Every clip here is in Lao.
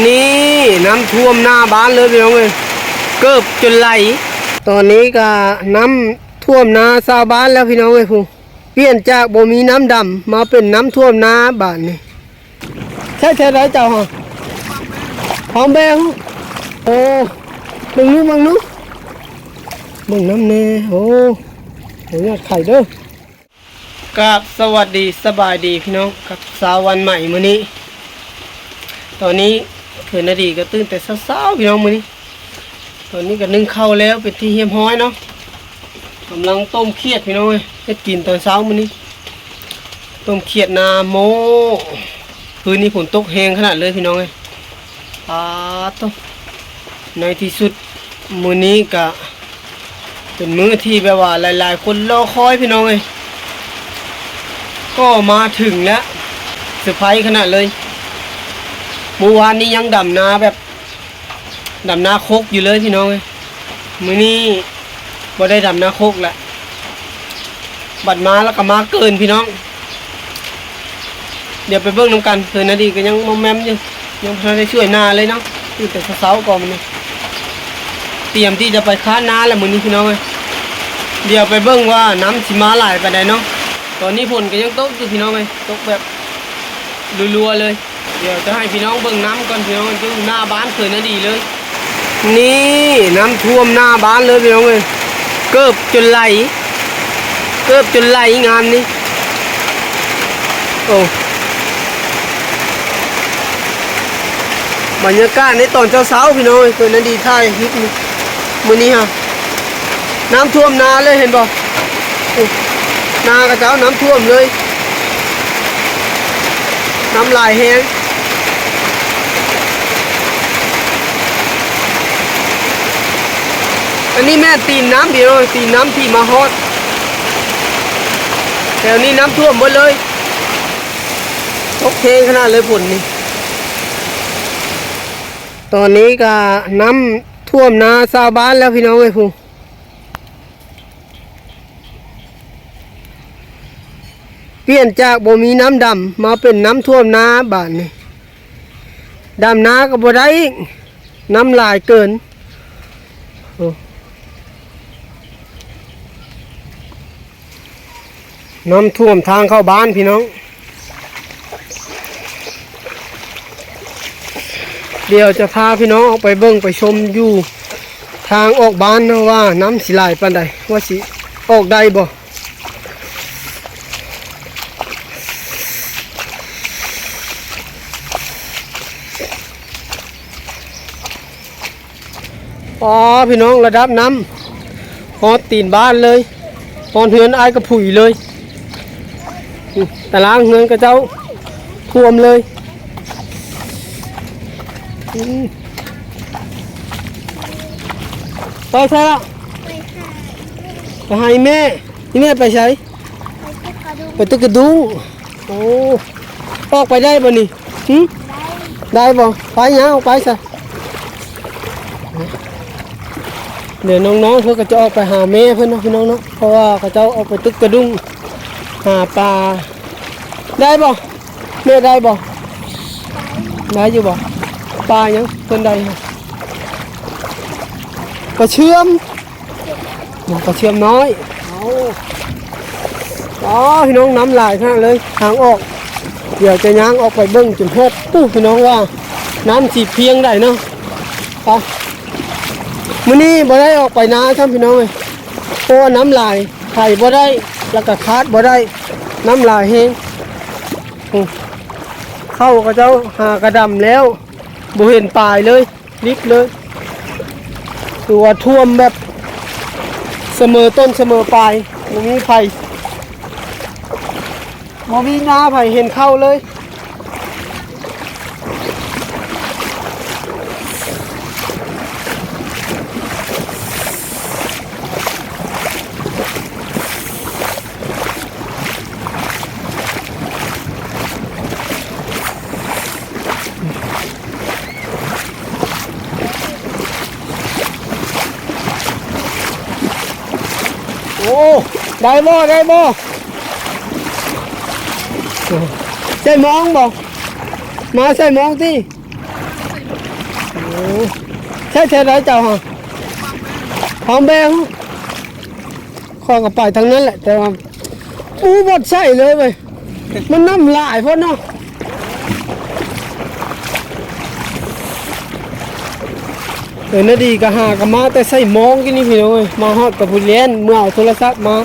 ນີ້ນ້ຳຖ້ວມໜ້າບ້ານເລີຍພີ່ນ້ອງເອີຍ ເກີບຈົນໄຫຼ. ຕອນນີ້ກະນ້ຳຖ້ວມນາຊາວບ້ານແລ້ວພີ່ນ້ອງເອີຍ ຜູ້ ປ່ຽນຈາກບໍ່ມີນ້ຳດຳມາເປັນນ້ຳຖ້ວມນາບາດນີ້. ໃຊ້ແຖວໃດເຈົ້າຫະ? ຄອງແບງ. ໂອ້ ເບິ່ງດູ ເບິ່ງດູ ເບິ່ງນຳແດ່. ໂອ້ ຂໍອະນຸຍາດໄຂເດີ. ກາບສະຫວັດດີສະບາຍດີພີ່ນ້ອງ ກັບເຊົ້າວັນໃໝ່ມື້ນີ້. ຕອນນີ້ເພິ່ນນາດີກໍຕື່ນແຕ່ເຊົ້າໆ ພີ່ນ້ອງ ມື້ນີ້. ຕອນນີ້ກໍໜຶ້ງເຂົ້າແລ້ວເປັນທີ່ຮຽບຮ້ອຍເນາະ. ກຳລັງຕົ້ມຂຽດພີ່ນ້ອງເອີຍ ເຮັດກິນຕອນເຊົ້າມື້ນີ້ ຕົ້ມຂຽດໜ້າໝໍ້. ຄືນນີ້ຝົນຕົກແຮງຂະໜາດເລີຍພີ່ນ້ອງເອີຍ ປາດໂທ້. ໃນທີ່ສຸດມື້ນີ້ກະເປັນມື້ທີ່ແບບວ່າຫຼາຍໆຄົນລໍຄອຍພີ່ນ້ອງເອີຍ ກໍມາເຖິງແລ້ວ ເຊີໄພຂະໜາດເລີຍ. ມື້ວານນີ້ຍັງດຳນາແບບ ດຳນາຄົກຢູ່ເລີຍພີ່ນ້ອງເອີຍ ມື້ນີ້ບໍ່ໄດ້ດຳນາຄົກລະ ບັດມາລະກະມາເກີນພີ່ນ້ອງ. ດຽວໄປເບິ່ງນຳກັນ ເພິ່ນນາດີກໍຍັງມອມແມມຢູ່ ຍັງບໍ່ທັນໄດ້ຊ່ວຍນາເລີຍເນາະ. ຕື່ນແຕ່ເຊົ້າໆກ່ອນມື້ນີ້ ຕຽມທີ່ຈະໄປຄານນາລະມື້ນີ້ພີ່ນ້ອງເອີຍ. ດຽວໄປເບິ່ງວ່ານ້ຳຊິມາຫຼາຍປານໃດເນາະ. ຕອນນີ້ຝົນກໍຍັງຕົກຢູ່ພີ່ນ້ອງເອີຍ ຕົກແບບ ລັວໆເລີຍ. ດຽວຈະໃຫ້ພີ່ນ້ອງເບິ່ງນ້ຳກ່ອນພີ່ນ້ອງ ຢູ່ໜ້າບ້ານເຄີຍນາດີເລີຍ. ນີ້ນ້ຳຖ້ວມໜ້າບ້ານເລີຍພີ່ນ້ອງເອີຍ ເກີບຈົນໄຫຼ ເກີບຈົນໄຫຼງານນີ້. ໂອ້ ບັນຍາກາດໃນຕອນເຊົ້າໆ ພີ່ນ້ອງເອີຍ ເຄີຍນາດີຖ່າຍຄລິບນີ້ ມື້ນີ້ຫາ ນ້ຳຖ້ວມນາເລີຍ ເຫັນບໍ່? ໂອ້ ນາຂະເຈົ້ານ້ຳຖ້ວມເລີຍ ນ້ຳຫຼາຍແຮງ. ອັນນີ້ແມ່ນຕີນນ້ຳພີ່ນ້ອງ ຕີນນ້ຳທີ່ມາຮອດ ແຖວນີ້ນ້ຳຖ້ວມເບິດເລີຍ ຕົກແຮງຂະໜາດເລີຍຝົນນີ້. ຕອນນີ້ກະນ້ຳຖ້ວມນາຊາວບ້ານແລ້ວພີ່ນ້ອງເອີຍ ຜູ້ ປ່ຽນຈາກບໍ່ມີນ້ຳດຳມາເປັນນ້ຳຖ້ວມນາບາດນີ້ ດຳນາກໍບໍ່ໄດ້ອີກ ນ້ຳຫຼາຍເກີນ. ໂອ້ ນ້ຳຖ້ວມທາງເຂົ້າບ້ານພີ່ນ້ອງ. ດຽວຈະພາພີ່ນ້ອງອອກໄປເບິ່ງໄປຊົມຢູ່ທາງອອກບ້ານເນາະ ວ່ານ້ຳຊິຫຼາຍປານໃດ ວ່າຊິອອກໄດ້ບໍ່. ອໍ ພີ່ນ້ອງ ລະດັບນ້ຳຮອດຕີນບ້ານເລີຍ ຮອດເຮືອນອ້າຍກະຜຸຍເລີຍ. ຕາລ່າງເຮືອນຂະເຈົ້າຖ້ວມເລີຍ. ອືມ ໄປໃສລະ? ໄປຫາອີ່ແມ່. ອີ່ແມ່ໄປໃສ? ໄປຕຶກກະດຸ້ງ. ໂອ້ ອອກໄປໄດ້ບໍ່ນີ້? ຫຶ? ໄດ້ ໄດ້ບໍ່? ໄປ ຍ່າງອອກໄປຊະ. ດຽວນ້ອງໆເພິ່ນກໍຈະອອກໄປຫາແມ່ເພິ່ນເນາະ ພີ່ນ້ອງເນາະ ເພາະວ່າເຂົາເຈົ້າອອກໄປຕຶກກະດຸ້ງ ຫາປາ. ໄດ້ບໍ່? ແມ່ໄດ້ບໍ່? ໄດ້ຢູ່ບໍ່? ປາຫຍັງເພິ່ນໄດ້? ປາເຊື່ອມ. ນ້ອງປາເຊື່ອມນ້ອຍ. ເອົາ ອໍ ພີ່ນ້ອງ ນ້ຳຫຼາຍຂະໜາດເລີຍ ທາງອອກ. ດຽວຈະຍ່າງອອກໄປເບິ່ງຈົນຮອດ ປູ້ ພີ່ນ້ອງ ວ່ານ້ຳຊິພຽງໃດເນາະ. ໄປ ມື້ນີ້ບໍ່ໄດ້ອອກໄປນາຊ້ຳ ພີ່ນ້ອງເອີຍ ເພາະວ່ານ້ຳຫຼາຍ ໄຖບໍ່ໄດ້ ແລ້ວກໍຄາດບໍ່ໄດ້ ນ້ຳຫຼາຍແຮງ. ໂອ້ ເຂົ້າຂະເຈົ້າຫາກະດຳແລ້ວ ບໍ່ເຫັນປາຍເລີຍ. ລິບເລີຍ ຄືວ່າຖ້ວມແບບສະເໝີຕົ້ນສະເໝີປາຍ ບໍ່ມີໃຜ ບໍ່ມີໜ້າໃຜເຫັນເຂົ້າເລີຍ. ໂອ້ ໄດ້ບໍ່ ໄດ້ບໍ່? ໃສ່ມອງບໍ່? ມາໃສ່ມອງຕິ. ໂອ້ ໃຊ້ແຖວໃດເຈົ້າຫະ? ພາມແບງ ຂ້ອຍກໍໄປທາງນັ້ນແຫຼະ ແຕ່ວ່າ ໂອ້ ບໍ່ໃຊ້ເລີຍເວີຍ ມັນນ້ຳຫຼາຍໂພດເນາະ. ເອີ ນາດີກໍຫາກໍມາແຕ່ໄຊມອງກີ້ນີ້ພີ່ນ້ອງເອີຍ ມາຮອດກໍຜູ້ແລ່ນເມືອເອົາໂທລະສັບມາ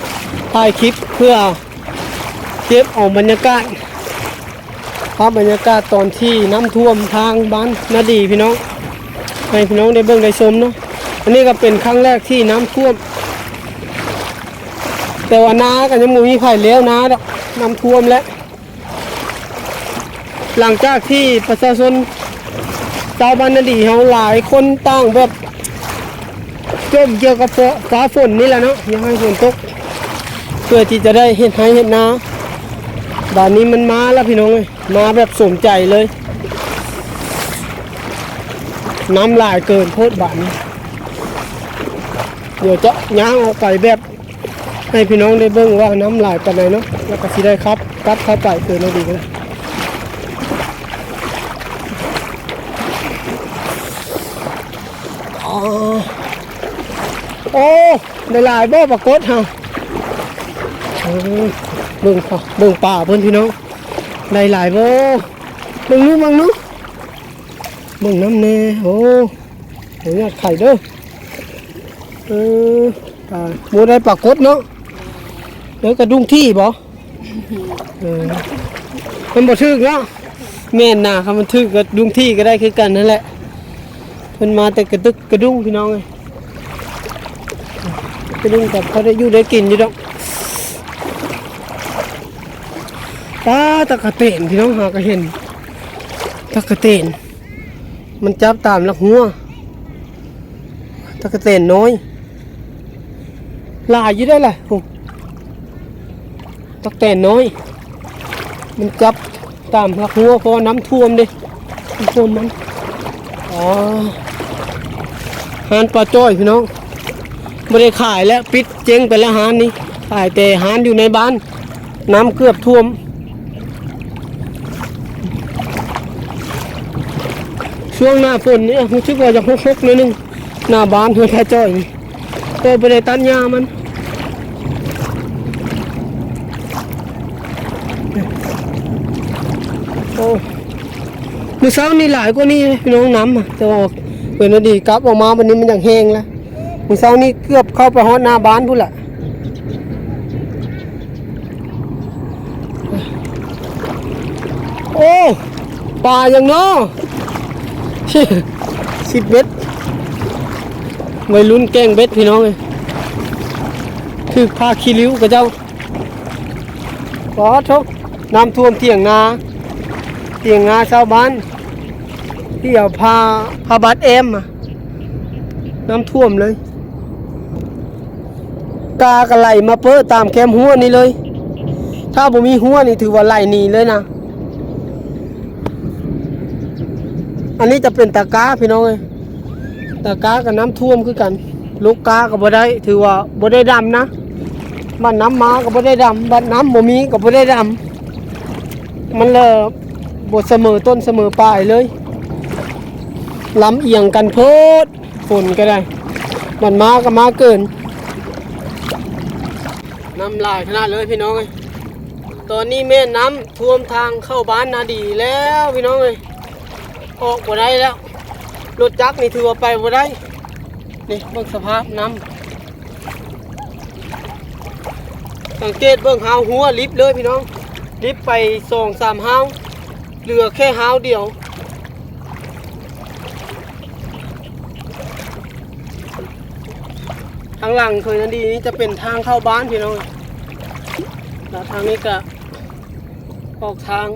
ຖ່າຍຄລິບ ເພື່ອເກັບເອົາບັນຍາກາດ ພາບບັນຍາກາດຕອນທີ່ນ້ຳຖ້ວມທາງບ້ານນາດີພີ່ນ້ອງ ໃຫ້ພີ່ນ້ອງໄດ້ເບິ່ງໄດ້ຊົມເນາະ. ອັນນີ້ກໍເປັນຄັ້ງແລກທີ່ນ້ຳຖ້ວມ ແຕ່ວ່ານາກໍຍັງບໍ່ມີໃຜແລ້ວນາດອກ ນ້ຳຖ້ວມແລ້ວ. ຫຼັງຈາກທີ່ປະຊາຊົນຊາວບ້ານນາດີເຮົາຫຼາຍຄົນຕ່າງແບບຈົ່ມກ່ຽວກັບຟ້າຝົນນີ້ແຫຼະເນາະ ຢາກໃຫ້ຝົນຕົກ ເພື່ອທີ່ຈະໄດ້ເຮັດໄຮ່ເຮັດນາ. ບາດນີ້ມັນມາແລ້ວພີ່ນ້ອງເອີຍ ມາແບບສົມໃຈເລີຍ ນ້ຳຫຼາຍເກີນໂພດບາດນີ້. ດຽວຈະຍ່າງອອກໄປແບບ ໃຫ້ພີ່ນ້ອງໄດ້ເບິ່ງວ່ານ້ຳຫຼາຍປານໃດເນາະ ແລ້ວກໍຊິໄດ້ຂັບກັບເຂົ້າໄປເກີນໄດ້ດີກໍໄດ້. ອໍ ໂອ້ ໄດ້ຫຼາຍບໍ່ປາກົດເຮົາ? ເອີ ເບິ່ງ ເບິ່ງປາເພິ່ນພີ່ນ້ອງ ໄດ້ຫຼາຍບໍ່? ເບິ່ງດູ ເບິ່ງດູ ເບິ່ງນຳແດ່. ໂອ້ ຂໍອະນຸຍາດໄຂເດີ. ເອີ ປາ ບໍ່ໄດ້ປາກົດເນາະ. ເອີ ກະດຸ້ງຖີ່ບໍ? ເອີ ມັນບໍ່ຖືກເນາະ. ແມ່ນນະ ຄັນມັນຖືກກະດຸ້ງຖີ່ກໍໄດ້ຄືກັນຫັ້ນແຫຼະ. ເພິ່ນມາແຕ່ກະຕຶກກະດຸ້ງພີ່ນ້ອງເອີຍ. ກະດຸ້ງກໍພໍໄດ້ຢູ່ໄດ້ກິນຢູ່ດອກ. ປາ ຕະກະແຕນພີ່ນ້ອງ ຫາກະເຫັນຕະກະແຕນ. ມັນຈັບຕາມຫຼັກຮົ້ວ ຕະກະແຕນນ້ອຍ ຫຼາຍຢູ່ເດ້ລະ. ໂອ້ ຕະກະແຕນນ້ອຍ ມັນຈັບຕາມຫຼັກຮົ້ວ ເພາະວ່ານ້ຳຖ້ວມເດ້ ນ້ຳຖ້ວມມັນ. ອໍ ຮ້ານປາຈ້ອຍພີ່ນ້ອງ ບໍ່ໄດ້ຂາຍແລ້ວ ປິດເຈັງໄປແລ້ວຮ້ານນີ້ ຂາຍແຕ່ຮ້ານຢູ່ໃນບ້ານ. ນ້ຳເກືອບຖ້ວມ ຊ່ວງໜ້າຝົນນີ້ຮູ້ສຶກວ່າຈະຮົກໆໜ້ອຍໜຶ່ງ ໜ້າບ້ານເຮືອນຕາຈ້ອຍນີ້ ແຕ່ບໍ່ໄດ້ຕັດຫຍ້າມັນ. ໂອ້ ມື້ເຊົ້ານີ້ຫຼາຍກວ່ານີ້ພີ່ນ້ອງ ນ້ຳ ແຕ່ວ່າເປັນອັນດີກັບອອກມາບັດນີ້ມັນຍັງແຫ້ງແລ້ວ. ມື້ເຊົ້ານີ້ເກືອບເຂົ້າໄປຮອດໜ້າບ້ານພຸ້ນລະ. ໂອ້ ປາຫຍັງເນາະ ຊິບເບັດ ໄວລຸ້ນແກ່ງເບັດພີ່ນ້ອງເອີຍ ຖືກຜ້າຂີ້ລິ້ວເຂົາເຈົ້າ. ປາໂທ້ ນ້ຳຖ້ວມຖຽງນາ ຖຽງນາຊາວບ້ານ ທີ່ເອົາຜ້າ ຜ້າບາດແອ້ມມາ ນ້ຳຖ້ວມເລີຍ. ກາກໍໄຫຼມາເປິດຕາມແຄມຮົ້ວນີ້ເລີຍ ຖ້າບໍ່ມີຮົ້ວນີ້ຖືວ່າໄຫຼໜີເລີຍນະ. ອັນນີ້ຈະເປັນຕາກ້າພີ່ນ້ອງເອີຍ ຕາກ້າກໍນ້ຳຖ້ວມຄືກັນ ລົກກ້າກໍບໍ່ໄດ້ ຖືວ່າບໍ່ໄດ້ດຳນະ. ບັດນ້ຳມາກໍບໍ່ໄດ້ດຳ ບັດນ້ຳບໍ່ມີກໍບໍ່ໄດ້ດຳ ມັນລະບໍ່ສະເໝີຕົ້ນສະເໝີປາຍເລີຍ ລຳອຽງກັນໂພດ. ຝົນກໍໄດ້ ມັນມາກໍມາເກີນ ນ້ຳຫຼາຍຂະໜາດເລີຍພີ່ນ້ອງເອີຍ. ຕອນນີ້ແມ່ນນ້ຳຖ້ວມທາງເຂົ້າບ້ານນາດີແລ້ວພີ່ນ້ອງເອີຍ ອອກບໍ່ໄດ້ແລ້ວ ລົດຈັກນີ້ຖືວ່າໄປບໍ່ໄດ້. ນີ້ເບິ່ງສະພາບນ້ຳ ສັງເກດເບິ່ງຮາວຮົ້ວລິບເລີຍພີ່ນ້ອງ ລິບໄປສອງສາມຮາວ ເຫຼືອແຄ່ຮາວດຽວ. ທາງຫຼັງເຄີຍນາດີນີ້ຈະເປັນທາງເຂົ້າບ້ານພີ່ນ້ອງ ແລ້ວທາງນີ້ກະອອກທາງ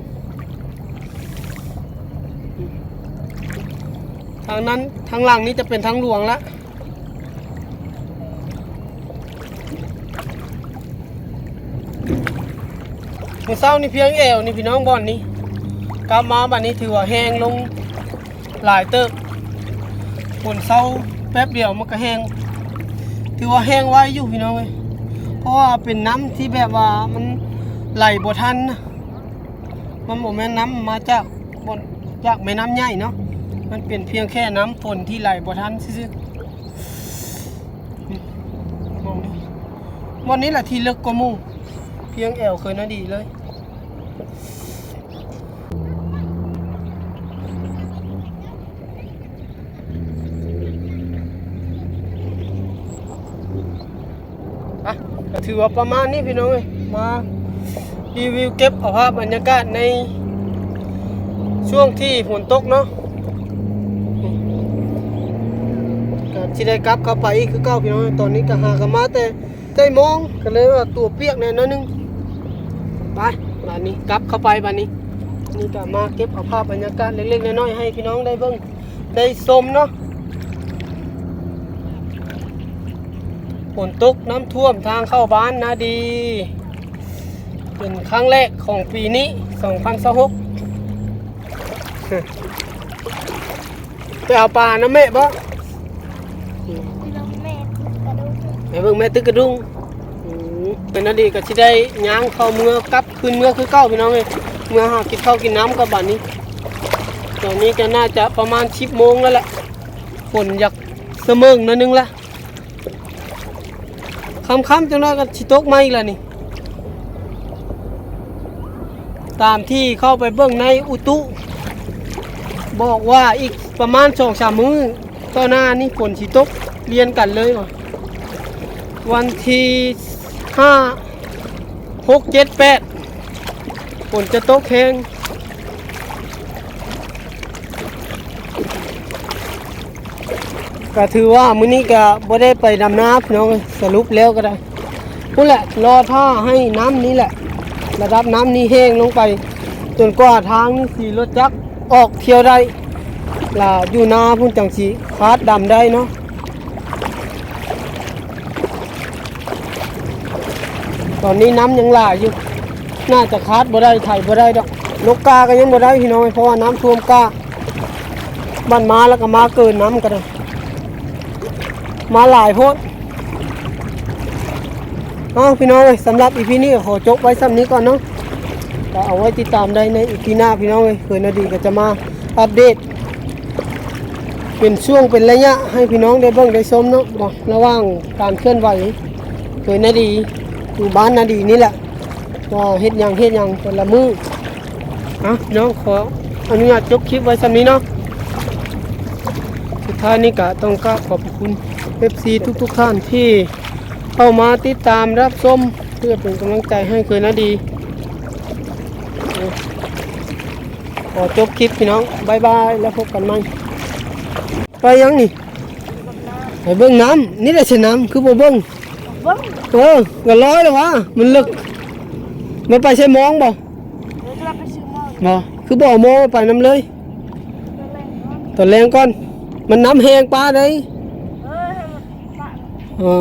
ທາງນັ້ນ ທາງຫຼັງນີ້ຈະເປັນທາງຫຼວງລະ. ມື້ເຊົ້ານີ້ພຽງແອວນີ້ພີ່ນ້ອງ ບ່ອນນີ້ ກັບມາບັດນີ້ຖືວ່າແຫ້ງລົງຫຼາຍເຕີບ. ຝົນເຊົາແປັບດຽວມັນກໍແຫ້ງ ຖືວ່າແຫ້ງໄວຢູ່ພີ່ນ້ອງເອີຍ ເພາະວ່າເປັນນ້ຳທີ່ແບບວ່າມັນໄຫຼບໍ່ທັນນະ ມັນບໍ່ແມ່ນນ້ຳມາຈາກ ບ່ອນ ຈາກແມ່ນ້ຳໃຫຍ່ເນາະ ມັນເປັນພຽງແຄ່ນ້ຳຝົນທີ່ໄຫຼບໍ່ທັນຊື່ໆ. ມອງນີ້ ບ່ອນນີ້ລະທີ່ເລິກກວ່າໝູ່ ພຽງແອວເຄີຍນາດີເລີຍ. ອ່ະ ກໍຖືວ່າປະມານນີ້ພີ່ນ້ອງເອີຍ ມາຣີວິວເກັບເອົາພາບບັນຍາກາດໃນຊ່ວງທີ່ຝົນຕົກເນາະ ກໍຊິໄດ້ກັບເຂົ້າໄປອີກຄືເກົ່າພີ່ນ້ອງເອີຍ. ຕອນນີ້ກໍຫາກັນມາແຕ່ໃກ້ໂມງ ກໍເລີຍວ່າຕົວປຽກແດ່ໜ້ອຍໜຶ່ງ. ໄປ ບາດນີ້ກັບເຂົ້າໄປບາດນີ້. ນີ້ກໍມາເກັບເອົາພາບບັນຍາກາດເລັກໆນ້ອຍໆໃຫ້ພີ່ນ້ອງໄດ້ເບິ່ງ ໄດ້ຊົມເນາະ. ຝົນຕົກ ນ້ຳຖ້ວມທາງເຂົ້າບ້ານນາດີ ເປັນຄັ້ງແລກຂອງປີນີ້ ສອງພັນຊາວຫົກ. ໄປເອົາປານຳແມ່ບໍ່? ໄປເບິ່ງແມ່ຕຶກກະດຸ້ງ ໄປເບິ່ງແມ່ຕຶກກະດຸ້ງ. ອືມ ເປັນອັນດີກໍຊິໄດ້ຍ່າງເຂົ້າເມືອ ກັບຄືນເມືອຄືເກົ່າພີ່ນ້ອງເອີຍ. ເມືອຫາກິນເຂົ້າກິນນ້ຳກັບບາດນີ້. ຕອນນີ້ກໍໜ້າຈະປະມານສິບໂມງແລ້ວແຫຼະ ຝົນຢາກສະເໝິງໜ້ອຍໜຶ່ງລະ. ຄ່ຳໆຈັກໜ້ອຍກໍຊິຕົກມາອີກແລ້ວນີ້ ຕາມທີ່ເຂົ້າໄປເບິ່ງໃນອຸຕຸ ບອກວ່າອີກປະມານສອງສາມມື້ຕໍ່ໜ້ານີ້ ຝົນຊິຕົກລຽນກັນເລີຍວ່າ ວັນທີຫ້າ ຫົກ ເຈັດ ແປດ ຝົນຈະຕົກແຮງ. ກໍຖືວ່າມື້ນີ້ກໍບໍ່ໄດ້ໄປດຳນາພີ່ນ້ອງເອີຍ ສະຫຼຸບແລ້ວກໍໄດ້ ພຸ້ນແຫຼະ ລໍຖ້າໃຫ້ນ້ຳນີ້ແຫຼະ ລະດັບນ້ຳນີ້ແຫ້ງລົງໄປ ຈົນກວ່າທາງນີ້ຊິລົດຈັກອອກທ່ຽວໄດ້ ລະຢູ່ນາພຸ້ນຈັ່ງຊິຄາດດຳໄດ້ເນາະ. ຕອນນີ້ນ້ຳຍັງຫຼາຍຢູ່ ໜ້າຈະຄາດບໍ່ໄດ້ ໄຖບໍ່ໄດ້ດອກ. ລົກກ້າກໍຍັງບໍ່ໄດ້ພີ່ນ້ອງ ເພາະວ່ານ້ຳຖ້ວມກ້າ ບັດມາແລ້ວກໍມາເກີນນ້ຳກໍໄດ້ ມາຫຼາຍໂພດ. ເອົາ ພີ່ນ້ອງເອີຍ ສຳລັບອີພີນີ້ກໍຂໍຈົບໄວ້ສ່ຳນີ້ກ່ອນເນາະ ກໍເອົາໄວ້ຕິດຕາມໄດ້ໃນອີພີໜ້າພີ່ນ້ອງເອີຍ. ເຄີຍນາດີກໍຈະມາອັບເດດ ເປັນຊ່ວງເປັນໄລຍະໃຫ້ພີ່ນ້ອງໄດ້ເບິ່ງໄດ້ຊົມເນາະ ວ່າລະຫວ່າງການເຄື່ອນໄຫວໂດຍນາດີ ຢູ່ບ້ານນາດີນີ້ແຫຼະ ວ່າເຮັດຫຍັງເຮັດຫຍັງແຕ່ລະມື້. ອ່ະ ພີ່ນ້ອງ ຂໍອະນຸຍາດຈົບຄລິບໄວ້ສ່ຳນີ້ເນາະ. ສຸດທ້າຍນີ້ກະຕ້ອງກາບຂອບພະຄຸນ ເອັຟຊີ ທຸກໆທ່ານທີ່ເຂົ້າມາຕິດຕາມຮັບຊົມ ເພື່ອເປັນກຳລັງໃຈໃຫ້ເຄີຍນາດີ. ຂໍຈົບຄລິບພີ່ນ້ອງ ບາຍບາຍ ແລ້ວພົບກັນໃໝ່. ໄປຫຍັງນີ້? ໄປເບິ່ງນ້ຳ. ນີ້ແຫຼະໃສ່ນ້ຳ ຄືບໍ່ເບິ່ງ? ເບິ່ງ ເອີ ກໍລອຍແລ້ວຫວາ ມັນເລິກ. ມັນໄປໃສ່ມອງບໍ່? ເອີ ກະໄປຊື້ໝໍ້. ບໍ່ ຄືບໍ່ເອົາໝໍ້ໄປນຳເລີຍ? ຕອນແລງກ່ອນ ຕອນແລງກ່ອນ ມັນນ້ຳແຮງປາໃດ. ເອີ ໃຫ້ມັນປະ. ເອີ.